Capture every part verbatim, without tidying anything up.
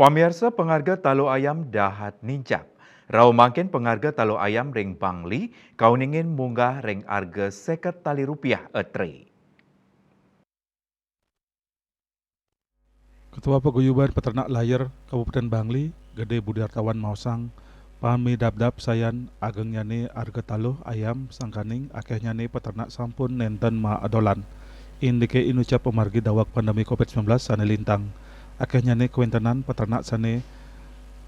Pamiarsa, pangarga taluh ayam dahat nincap. Rauh mangkin pangarga taluh ayam ring Bangli kauningin munggah ring arga seket tali rupiah a tray. Ketua Paguyuban Peternak Layar Kabupaten Bangli, Gede Budiartawan maosang, pamidabdab sayan agengnyane arga taluh ayam sangkaning akehnyane peternak sampun nenten maadolan. Indike inucap pamargi daweg pandemi covid sembilan belas sane lintang. Akehnyane kawentenan peternak sane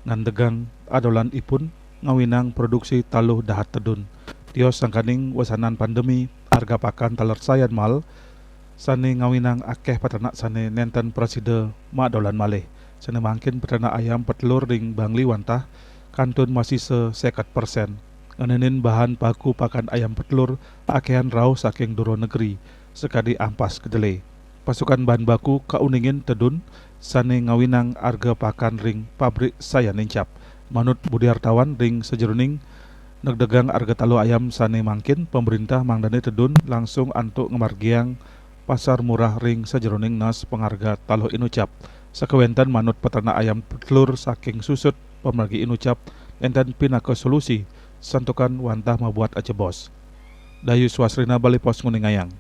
ngandegang adolanipun ngawinang produksi taluh dahat tedun. Tios sangkaning wesanan pandemi, arga pakan taler sayan mal sane ngawinang akeh peternak sane nenten prasida maadolan malih. Sane mangkin peternak ayam petelur ring Bangli wantah kantun masisa seket persen. Ngenenin bahan baku pakan ayam petelur akehan rauh saking dura negeri, sakadi ampas kedele. Pasukan bahan baku kauningin tedun sane ngawinang arga pakan ring pabrik sayan nincap. Manut Budiartawan, ring sajeroning negdegang arga taluh ayam sane mangkin, pamrintah mangdane tedun langsung antuk ngamargiang pasar murah ring sajeroning nas pangarga taluh inucap. Sakawenten manut peternak ayam petelur saking Susut, pamargi inucap nenten pinaka solusi santukan wantah mabuat ajebos. Dayu Swasrina, Bali Post, nguningayang.